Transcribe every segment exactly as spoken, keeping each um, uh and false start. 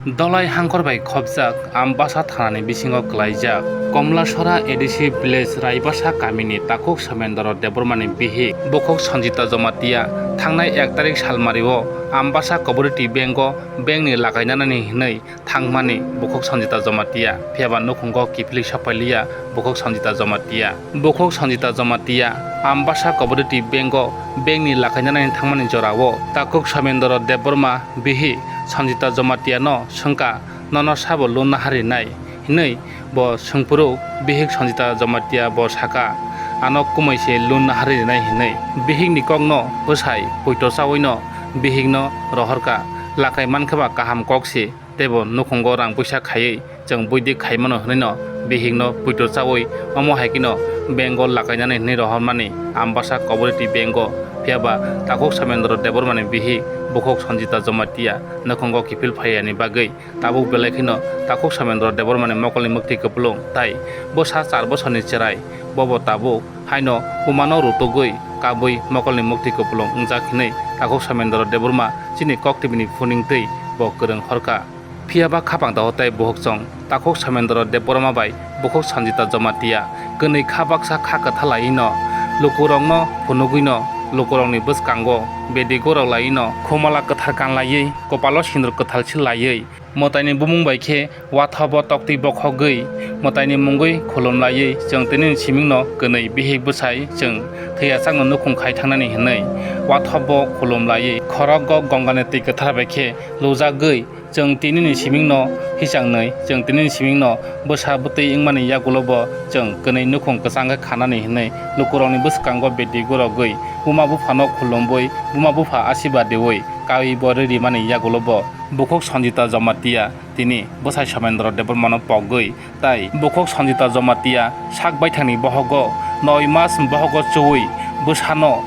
Dolai hangkhor bai khopjak Ambasa thanani bisingo kwlaijak Komlasora A D C village Raibasa kamini takhuk Somendro Debbarmani bihik bukhuk Sanjita Jamatia thangnai ek tarik salmario Ambasa Cooperative Bank o bank ni lakainani hinwi thangmani bukhuk Sanjita Jamatia, phiyaba nukhungo kiphilwi sokpailiya bukhuk Sanjita Jamatia. Bukhuk Sanjita Jamatia Ambasa Cooperative Bank o bank ni lakainani thangmani jorao takhuk Somendro Debbarma bihik Sanjita Jamatia no swngkha, "Nono sabo loan naharwi nai?" hinwi bo swngphuru bihik Sanjita Jamatia bo sakha, "Ano kumui se loan naharwi nai," hinwi. Bihik ni kokno bwsai poito chaui no bihik no rohorkha, "Lakai mankhe ba kaham kok se." Teibo nukhungo rang puisa khaiwi chwng buidi khaimano hwnwi no bihikno puitor chaui omo hai kheno bank o lakainani hwnwi rohormani Ambasa Cooperative Bank o. Phiyaba takhuk Somendro Debbarmani bihik bukhuk Sanjita Jamatia nukhungo kiphil phaiyani bagwi tabuk belai kheno takhuk Somendro Debbarmani mokolni mwktwi kupulung tai bwsa char bosorni chwrai. Bobo tabuk haino bumano rutugwi kabui mokolni mwktwi kupulung wngjak hinwi takhuk Somendro Debbarma chini kok tibini phuning twi bo kwrwng horkha. Phiyaba khapang doho tei buhukchwng takhuk Somendro Debbarma bai bukhuk Sanjita Jamatia kwnwi kha baksa kha kwtha laiwi no lukurokno phunugwi no lukurokni bwskango bedi gorok laiwi no khumala kwthar kan laiwi kopalo sindur kwthal sil laiwi mwtaini bumung bai khe wathobo toktwi bokhogwi mwtaini mungwi khulum laiwi chwng tinini simingno kwnwi bihik bwsai chwng thwiyachakno nukhung khai thangnani hinwi wathobo khulum laiwi khorokgo Gongani twi kwthar bai khe lujagwi chwng tinini simingno hichangnwi, chwng tinini simingno bwsa bwtwi wngmani yagulo bo chwng kwnwi nukhung kwchang khe khanani hinwi lukurokni bwskango bedi gorogwi buma buphano khulumwi buma bupha asiba riwi kaiwi bo ri rimani yagulo bo bukhuk Sanjita Jamatia tini bwsai Somendro Debbarmano pogwi tai bukhuk Sanjita Jamatia sak baithangni bohogo noi mas bohogo chuwi bwsano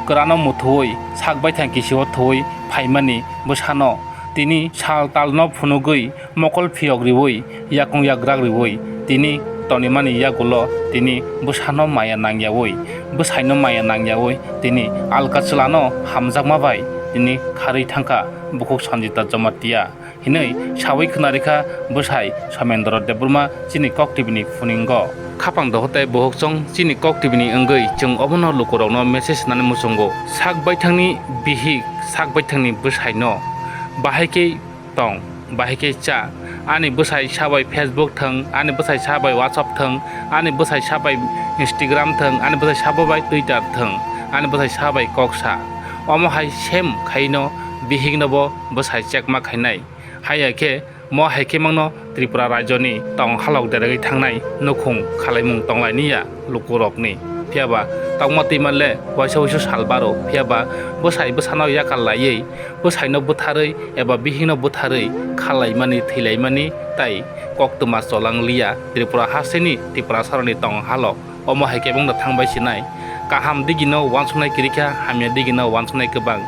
kwrano muthuwi sak baithang kisio thuwi phaimani bwsano tini sal talno phunugwi mokol phiyok riwi yakung yagrak riwi tini tonimani yagulo tini bwsano maya nangyawi bwsaino maya nangyawi tini alka chwlano hamjakma bai tini kharwi thangkha bukhuk Sanjita Jamatia hinwi sawi khwnarikha bwsai Somendro Debbarma chini kok tibini phuningo. Khapang doho tei buhukchwng chini kok tibini wngwi chwng obono lukurokno message nani muchungo. Sak baithangni bihik, sak baithangni bwsaino bahai khe tong, bahai khe cha. Ani bwsai sabai Facebook thwng, ani bwsai sabai WhatsApp thwng, ani bwsai sabai Instagram thwng, ani bwsai sabai Twitter thwng, ani bwsai sabai kok sa. Omo hai same khaino bihikno bo bwsai chekma khainai. Haiya khe mo hai khe mangno Tripura rajyoni tong halok deragwi thangnai nukhung khalaimung tonglaini ya lukurokni. Phiyaba tongma twima le waisa waisa sal baro, phiyaba bwsai bwsano yakal laiwi, bwsaino bwtharwi eba bihikno bwtharwi khalaimani, thwilaimani tai koktwma cholang liya Tripura hasteni Tiprasarokni tong halok. Omo hai khe bangno thangbai sinai. Kaham digino wansuknai kwrwikha, hamya digino wansuknai kwbang.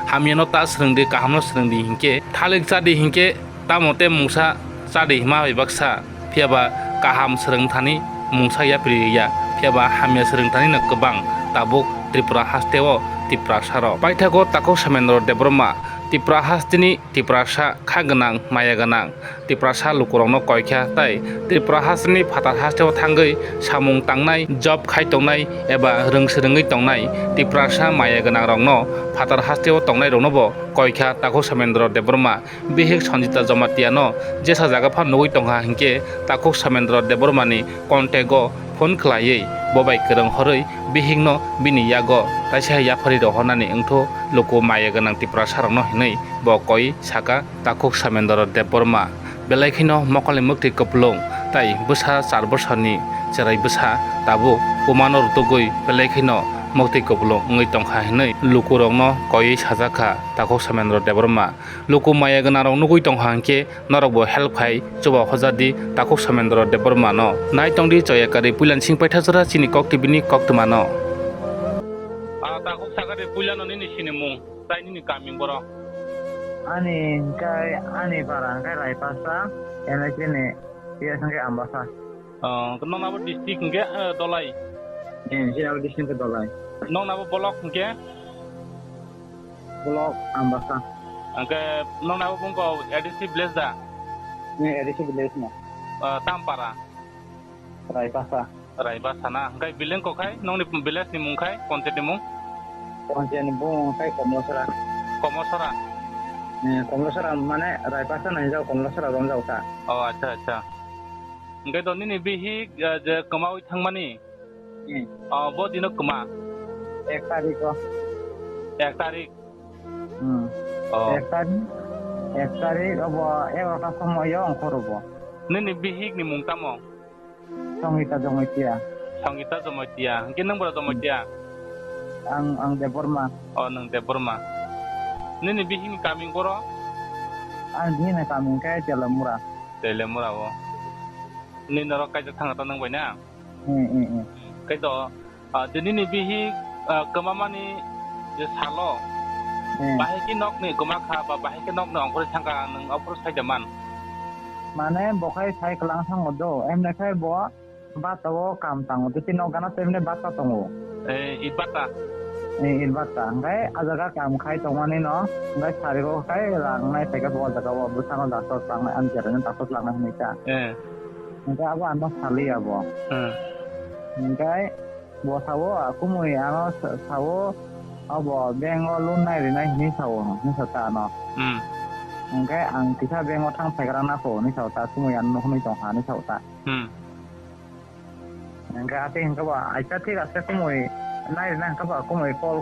Hamyano ta swrwngdi, kahamno swrwngdi hinkhe, thalik chadi hinkhe, tamo tei mungsa chadi hima bai baksa, phiyaba kaham swrwngthani mungsa yapri ya, phiyaba hamya swrwngthani no kwbang tabuk Tripura hasteo Tiprasarok. Paithago takhuk Somendro Debbarma, Tripura hasteni Tiprasa kha gwnang, maya gwnang Tiprasa lukurokno koikha tei Tripura hasteni phatar hasteo thangwi samung tangnai, job khai tongnai eba rwng swrwngwi tongnai Tiprasa maya gwnangrokno phatar hasteo tongnairoknobo koikha takhuk Somendro Debbarma. Bihik Sanjita Jamatiano jesa jaga phano nugwi tongkha hinkhe takhuk Somendro Debbarmani contact-o phone khlaiwi bo bai kwrwng horwi bihikno bini yago taisa yapharwi rohornani wngthu luku maya gwnang Tiprasarokno hinwi bo koi saka takhuk Somendro Debbarma. Belai kheno mokolni mwktwi kwplung tai bwsa char bosoni cherai bwsa tabuk bumano rutugwi belai kheno mwktwi kwplung wngwi tongkha hinwi lukurokno koiwi sajakha takhuk Somendro Debbarma. Luku maya gwnangrok nugwi tongkha hinkhe norokbo help khai chuba hojadi takhuk Somendro Debbarmano. Naitongdi choya karwi puilani sing paitha jora chini kok T V ni koktwmano. Ah, takhuk sakha de puilano nini sinimung, tai nini kami borok? Ani hinkhe, ani para hinkhe Raipasa, ene chini, iya hinkhe Ambasa. Oh, nokna bo district hinkhe, eh, Dolai? Eh, chini abo district hinkhe Dolai. Nokna bo block hinkhe? Block Ambasa. Hinkhe nokna bo bungko A D C village da? Ni A D C village no. Ah, Tampara. Raipasa. Raipasa na. Hwnkhe bileng kok hai, nongni village ni mung khai, panchayat ni mung? Panchayat ni mung khai Komlosora. Komosora? Eh, Komlosora mane Raipasa nai jao, Komlosora rom jao ta. Oh, acha, acha. Hwnkhe to nini bihik, eh, je kwmawi thangmani? Hmm. Oh, bo dino kwma? Ek tarik o. Ek tarik? Hmm. Oh. Ek tarik, ek tarik obo egarota somoyo ongkhor obo. Nini bihik ni mung tamo? Songita Jomoitia. Songita Jomoitia. Hwnkhe nwng bora Jomoitia? Ang, ang Debbarma. Oh, nwng Debbarma. Nini bihik ni kami boro? Ang bihik ni kami khe Telemura. Telemura o. Nini norok kaijak thangna ta nwng bai na? Hmm, hmm, hmm. Kaitor, ah, je nini bihik, ah, kwmamani je salo, hmm, bahai khe nokni kwma kha ba bahai khe nokni ongkhorwi thangkha, nwng aphuru sai da man? Mane bo khai sai kwlang thango do, emne khai bo bata o kam tango, tei nok gana temne bata tongo. Eh, it bata? Eh, it bata. Hwnkhe a jaga kam khai tongmani no, hwnkhe sarigo khai rang nai phaikha bo jaga o bwsano doctor tlangnai, ani cherai no doctor tlangnai hwnwi ta. Eh. Hwnkhe abo ano saliya bo. Hmm. Hwnkhe bo sao, a kumui ano sa-, sao, abo bank o loan nai rinai hinwi sao, hinwi sa ta ano. Hmm. Hwnkhe ang kisa bank o thang phaikra na pho hinwi sao ta, kumui ano nukhunwi tongkha hinwi sao ta. Hmm. Hwnkhe atwi hwnkhe bo aisa thik ase kumui nai rinai hwnkhe bo kumui call,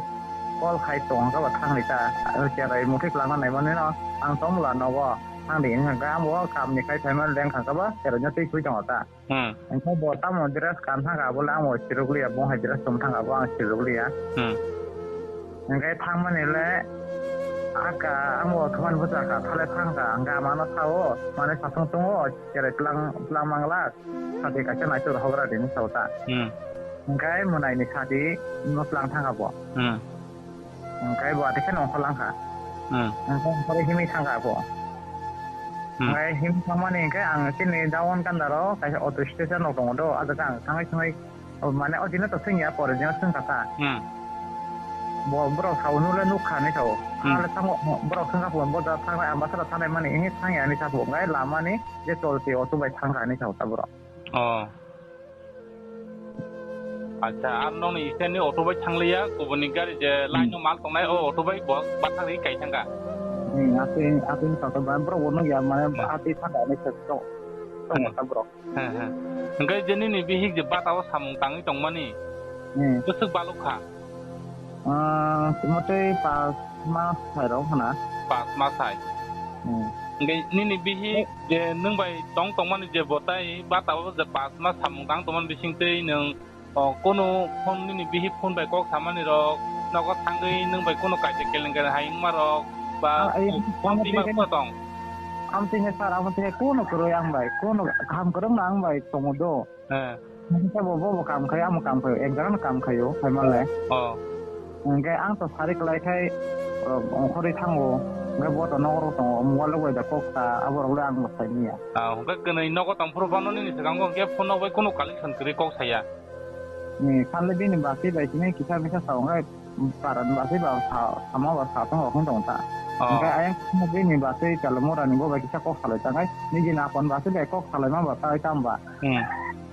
call khai tong hwnkhe bo thangli ta, cherai muthik lama naimani no ang tongmula nogo thangdi hwnkhe ang bo kamni khai phaima lengkha hwnkhe bo cherai no twi sui tongo ta. Hmm. Hwnkhe bo tamo dress kan thangkha, abo le ang bo siruk liya, bo hai dress tong thangkha, abo ang siruk liya. Hmm. Hwnkhe thangmani le aka ang bo thumani bwsa kha, thale thangkha, hwnkhe ama no sao, mane sasung tongo, cherai tlang, tlang manglak, sati kaisa naitok rohok ra rini sao ta. Hmm. Hwnkhe mwnai ni sati no tlang thangkha bo. Hmm. Hwnkhe bo atisa nongkhor langkha. Hmm. Hwnkhe nongkhorwi himwi thangkha bo. Hmm. Hwnkhe himwi thangmani hwnkhe ang chini down gandaro kaisa auto station rok tongo do, ah jaga ang thangwi thangwi, oh, mane o dino to swngya, pore dino swngkha ta. Hmm. Bo borok sao nule nukha hinwi sao. Hmm. Ang le thango, borok swngkha phone, bo da thangnai, Ambassador thangnai mani, ehe thangya hinwi sa phone, hwnkhe lama ni je cholti auto bai thangkha hinwi sao ta borok. Oh. Acha, ar nokni stand ni auto bai thangliya, kubuni gari je line no mal tongnai, o auto bai bo bathang ri kai thangkha. Hmm, atwi, atwi ni sakha ba borok bo nukya, mane atwi thangkha hinwi sa tongo ta borok. He, he. Hwnkhe je nini bihik je bata o samung tangwi tongmani, hmm, bwswk baluk kha? Ah, tongmotwi pas mas sai rok hwna. Pas mas sai. Hmm. Hwnkhe nini bihik je nwng bai tong tongmani je bo tai bata o je pas mas samung tang tongmani bising twi nwng, oh, kunu phone nini bihik phone bai kok samani rok nogo thangwi nwng bai kunu kaisa kelengkar hai wngma rok ba ah, eh, phone twi ma tong? Amtwi hai sir, amtwi hai kunu kwrwi ang bai, kunu kaham kwrwng no ang bai tongo do. He. Hwnkhe bo, bo, bo kam khai, amo kam khai, ek jagano kam khaio, khai manle. Oh. Hwnkhe ang to sari kwlai khai, o, ongkhorwi thango. Hwnkhe bo to nogo rok tongo, mobile rok bai da kok sa, abo rok le ang bo sai manya. Ah, hwnkhe kwnwi nogo tong phuru phano nini swkango hwnkhe phone rok bai kunu collection kwrwi kok saya. Ni, khanle bini basi bai sini kisa misa sa, hwnkhe Paran basi ba sa, sama ba sa tong rok tong ta. Oh. Hwnkhe ayang bini basi Telemura ni bo bai kisa kok salai ta, hwnkhe niji ni apon basi bai kok salai ma ba tai tam ba. Hmm.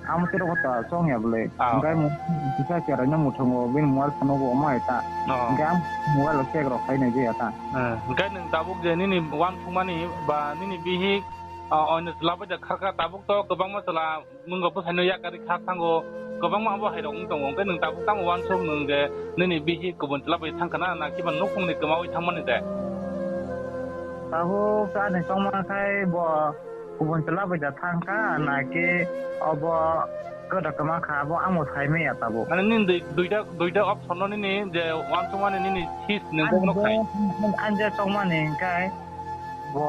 Amo tiro ko ta chong ya bole. Ah. Hwnkhe mo kisa cherai no muthungo bini mobile phone bo omo hai ta. Oh. Hwnkhe ang mobile o check rok khai nai ya ta. Hmm. Hwnkhe nwng tabuk je nini uansukmani ba nini bihik, ah, oino chwla bai da kharkha tabuk to kwbangma chwla Nwng bo bwsaino yakarwi kha thango, kwbangma abo hai rok wng tongo, hwnkhe nwng tabuk tamo uansuk nwng je nini bihik kubun chwla bai thang khana, na kiba nukhungni kwmawi thangmani de? Tabuk ani tongma khai bo kubun chwla bai da thang kha, na ki obo kwda kwma kha, abo amo sai manya tabuk. Mane nini dui-, duita, duita option no nini je uansukmani nini sis nwng ani bono bo khai. Ani je tongmani hwnkhe bo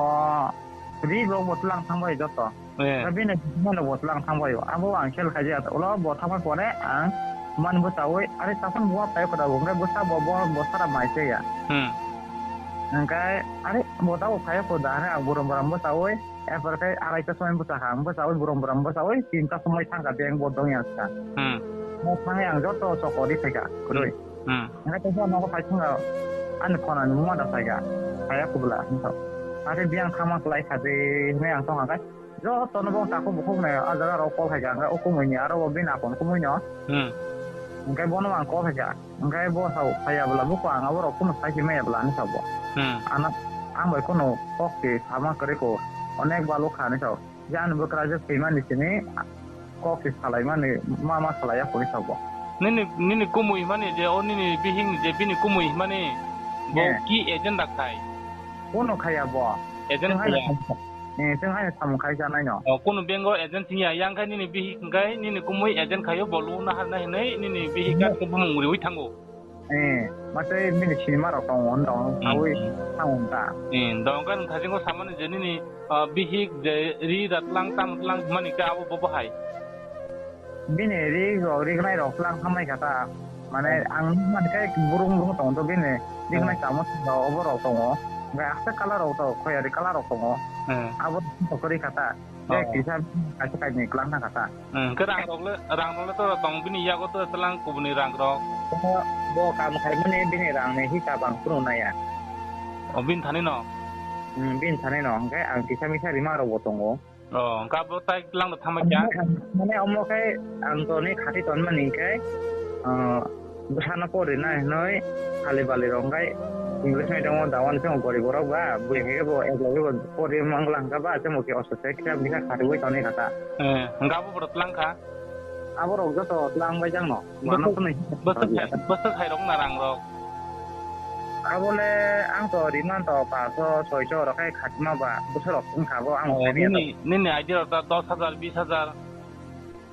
ri rok bo tlang thang bai joto. Eh. Oro bini bini bo tlang thang bai o. Abo ang khel khaijak. Ulo bo thang bai pore ang man bwchaui, ari takhon bo phai kwda bo, hwnkhe bwsa bo, bo, bo sara mai se ya. Hmm. Hwnkhe ari bo tabuk phai kwda, hwnkhe ang burum burum bwchaui, erpore khe arai ta somoi bwcha kha, ang bwchaui burum burum bwchaui, tinta somoi thang kha, beng bo dong ya sa. Hmm. Bo thangwi ang joto chokori phai kha, kwrwi. Hmm. Hwnkhe teisa nogo phai thang kha, ani phone ani muma da phai kha, phai ya kubla, hwnkhe. Ate biyang thangma kwlai kha de hinwi ang tongkha khe. Jotono bo takhuk bukhuk ni ah jaga rok call khaikha, hwnkhe o kumui ni aro bo bini apon kumui no. Hmm. Hwnkhe bono ang call khaikha. Hwnkhe bo sao phaiya bwla buko ang abo rok kunu sai se maya bwla hinwi sao bo. Hmm. Ano ang bai kunu kok se sama kwrwi ko. Onek baluk kha hinwi sao. Je ani bwkrajwk swimani simi kok se salaimani ma ma salaiya hinwi sao bo. Nini, nini kumui himani je o nini bihik ni je bini kumui himani bo Eh. Ki agenda khai? Bono khaiya bo. Agent Chwng haino khaiya? Samung kha-, eh, chwng haino samung khai janai no. O, kunu bank o agent wngya, yang khai nini bihik hwnkhe nini kumui agent khaio, bo loan no harnai hinwi nini bihik Hmm. Khe bumung riwi thango. Eh, matwi bini sinima rok tongo, hwn tong, Hmm, saui hmm. Thango ta. Eh, dong khe nwng thajingo samani je nini, ah, bihik je ri da tlang tam tlang himani khe abo bo bahai. Bini ri rok, rignai rok tlang hamnai kha ta. Mane Hmm. Ang nukmani khe burung burung tongo to bini rignai Hmm. Tamo saka obo rok tongo. Hwnkhe aswk colour rok to khoyari colour rok tongo. Hmm. Abo rok kwrwi kha ta. Je Oh. Kisa kaisa kainwi kwlang thang kha ta. Hmm, hwnkhe rang rok le, rang rok le to tong bini yago to tlang kubuni rang rok. Bo, bo kam khaimani bini rang ni hisab ang phunu naiya. O bini thani no? Hmm, bini thani no. Hwnkhe ang kisa misa rima rok bo tongo. Oh, hwnkhe abo tai tlang no thangma kya? Mane omo khe ang toni khati tonmani hwnkhe, ah, bwsano pori na hinwi hali bali rok hwnkhe English medium o dawan khe gorib borok ba bui hai khe bo ek lagi bo pori mangla hwnkha ba chemo khe osto se khe bini kha khati bai toni kha ta. Eh, hwnkhe abo borok tlang kha? Abo rok joto tlang bai jang no. Mano Bwswk, phunui bwswk hai, bwswk hai rok na rang rok? Abole ang to riman to paso, soiso rok hai khatima ba bwswk rok wngkha bo ang Oh, khaini nini, nini idea rok ta dos hajar, bis hajar.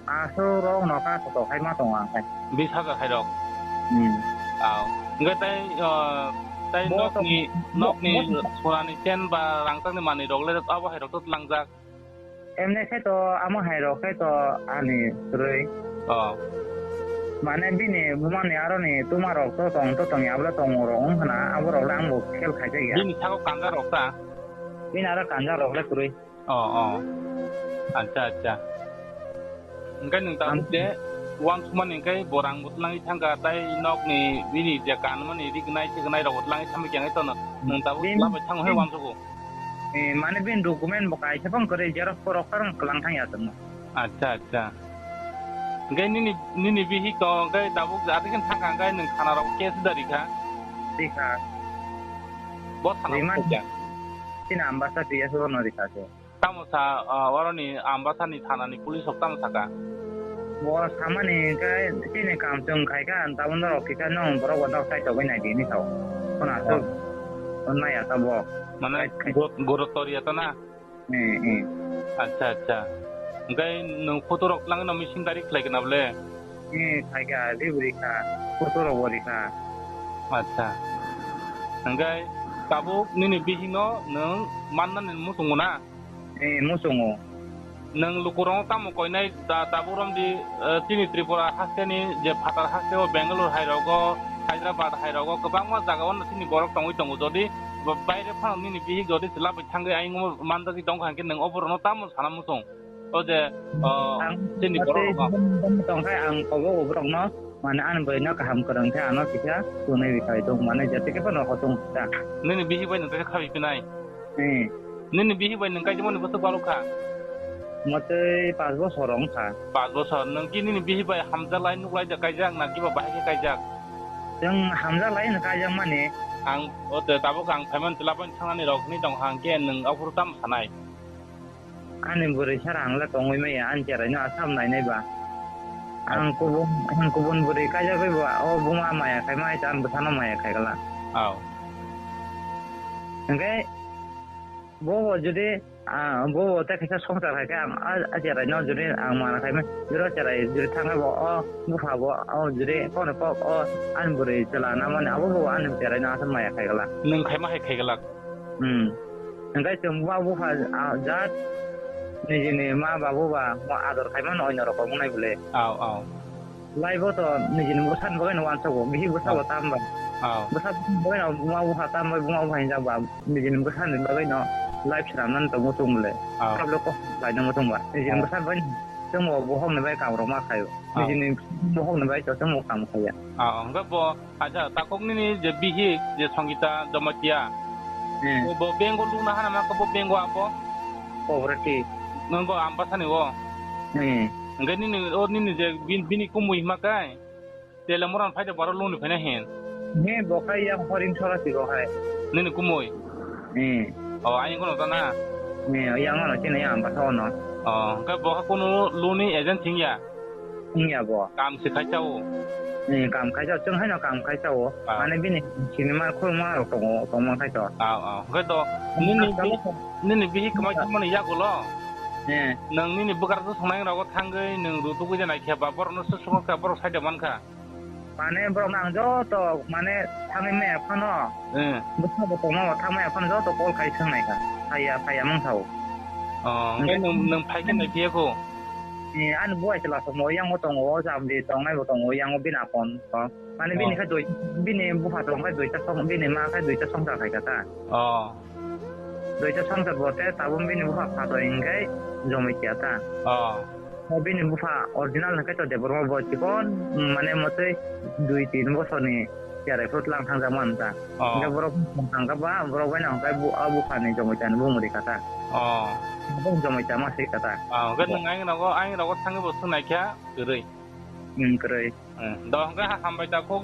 Aso rok no ka to hai ma tong ang khai. Bis hajar hai rok. Hmm. Aw. Hwnkhe tai, uh, tai Bo to nokni, bo, nokni bo, sunani chain ba rangchakni manwi rok le abo hai rok to tlangjak. Emne khe to amo hai rok khe to ani kwrwi. Oh. Mane bini bumani aroni tuma rok to tong to tong abla tong rok wng khna abo rok le ang bo khel khaijak ya. Bini sako kanja rok ta? Bini aro kanja rok le kwrwi. Oh, oh. Acha, acha. Hwnkhe nwng tabuk Am- je uansukmani hwnkhe bo rang bo tlangwi thangkha, tai nokni bini je kanmani rignai signai rok bo tlangwi samwi khe wngwi tono. Nwng tabuk Bini- tla bai thango he uansugo. Eh, mane bini document bo kaisa phang kwrwi, xerox borok phano kwlang thang ya chwngno. Acha, acha. Hwnkhe nini, nini bihik to hwnkhe tabuk je atwikhe thangkha hwnkhe nwng thana rok case da rikha? Rikha. Bo thana Riman- rok kya? Chini Ambasa P S o no rikha se. Tamo sa, ah, oroni Ambasani thanani police rok tamo saka? Bo samani hwnkhe chini kam chwng khaikha, tabuk norok kisa nong borok bo nok side togwi naidi hinwi sao. Khuna aswk Oh. Naiya tabuk. Mane Side khai- gu-, guro toriya to na? Eh, eh. Acha, acha. Hwnkhe nwng photo rok tlangwi no missing dari khlai kha na bole? Eh, khaikha, ribri kha, photo rok bo rikha. Acha. Hwnkhe tabuk nini bihikno nwng mannani muchungo na? Eh, muchungo. Nwng lukurokno tamo koinai ta-, tabuk romdi, eh, chini Tripura hasteni je phatar hasteo Bangalore hai rogo, Hyderabad hai rogo kwbangma jagao no chini borok tongwi tongo. Jodi bo-, baire phano nini bihik jodi chwla bai thangwi ayung manjagwi tongkha hwnkhe nwng o borokno tamo sana muchung? O je, o, Ang chini borok tei rokno. Tongkha ang kobo o borokno. Mane ani bwrwino kaham kwrwng khe ano kisa chunui rikha tong mane jatike phano hochung kisa. Nini bihik bai nwng kaisa khabi phinai? Hmm. Nini bihik bai nwng kaisa mani bwswk balok kha? Motwi panch bochor wng kha. Panch bochor. Nwng ki nini bihik bai hamjak lai nuk lai da kaijak na kiba bahai khe kaijak? Chwng hamjak lai no kaijak mani. Ang o te tabuk ang phaimani twla bai thangnani rok hinwi tong kha hwnkhe nwng aphuru tamo sanai? Ani bwrwi sara ang le tongwi maya, ani cheraino asam nainai ba. Ang kubun, ang kubun bwrwi kaijagwi ba, o buma maya khaima hai ta ang bwsano maya khaigwla. Aw. Hwnkhe bo bo jodi, ah, bo bo tei kaisa swngchar hai khe ang a, a cheraino jodi ang mana khaima, jodi o cherai jodi thangkhe bo o bupha bo o jodi kokno kok o ani bwrwi chwla namani abo bo ani cheraino asam maya khaigwla. Nwng khaima hai khaiglak. Hmm. Hwnkhe chwng buma bupha, ah, jat nijini ma babu ba mo ador khaimano oino rok wngnai bwle. Aw, aw. Lai bo to nijini bwsani bagwi no uansago, bihik bwsa bo Aw. Tam ba. Aw. Bwsa bagwi no buma bupha tam bai buma bupha hinjak ba, nijini bwsani bagwi no life swnamnani tongmo chwng bwle. Aw. Tablo kok khlaina muchung ba. Nijini Aw. Bwsa bagwi chwngbo bohokni bai kam rok ma khaio. Aw. Nijini bohokni bai to chwngbo kam khaiya. Aw, hwnkhe bo Acha, takhuk nini je bihik je Songita Jamatia, Hmm. Bo bengo luna hana ma ko bo bengo abo. Poverty. Nongo ambasani o. Hmm. Ngai nini o nini je bin-, bini kumui ma kai. Tele moran faida baro luni phena hin. Ne bo kai yang horing sora si bo hai. Nini kumui. Hmm. O, ayin kono tana. Ne, yang ano chini yang ambasa ono. O, kai bo ha kono luni agent thing ya. Wngya bo. Kam se khai chao. Hmm, kam khai chao. Chwng haino kam khai chao. Ah. Mane bini sinima khulma rok tongo, tongma khai chao. Ah, ah. Hwnkhe to, nini bi-, nini bihik kwmai thangmani yagulo. Eh. Nwng nini bwkra to songnai rogo thangwi nwng rutugwi de naikhe ba borokno swk swk kha, borok saida mankha. Mane borok nang joto mane thangwi maya phano. Eh. Bwskango tongma bo thangmaya phano joto call khai swngnai kha. Phaiya, phaiya mung sao. Oh, hwnkhe nwng, nwng phai khe nai phiya kho? Eh, ani buai chwla songmo yango tongo, o Jamdi tongnai bo tongo, yango bini apon. Oh. Mane bini Oh. khe dui, bini bupha tong khe duita song, bini ma khe duita songsa khai kha ta. Oh. Duita songsa bo te tabuk bini bupha phatoi hwnkhe Jomitia ta. Oh. O bini bupha original hwnkhe to Debbarma bo chikon, mane motwi dui tin bosorni cherai phuru tlang thangjakma ta. Oh. Hwnkhe borok thangkha ba, borok bai nang khe bu-, a buphani Jomitia ni bumung rikha ta. Oh. Bo Jomitia ma sika ta. Oh, hwnkhe nwng ayang rogo, ayang rogo thangwi bo swngnaikha kwrwi. Hmm, kwrwi. Hmm. Do hwnkhe ha-, hambai ta kok.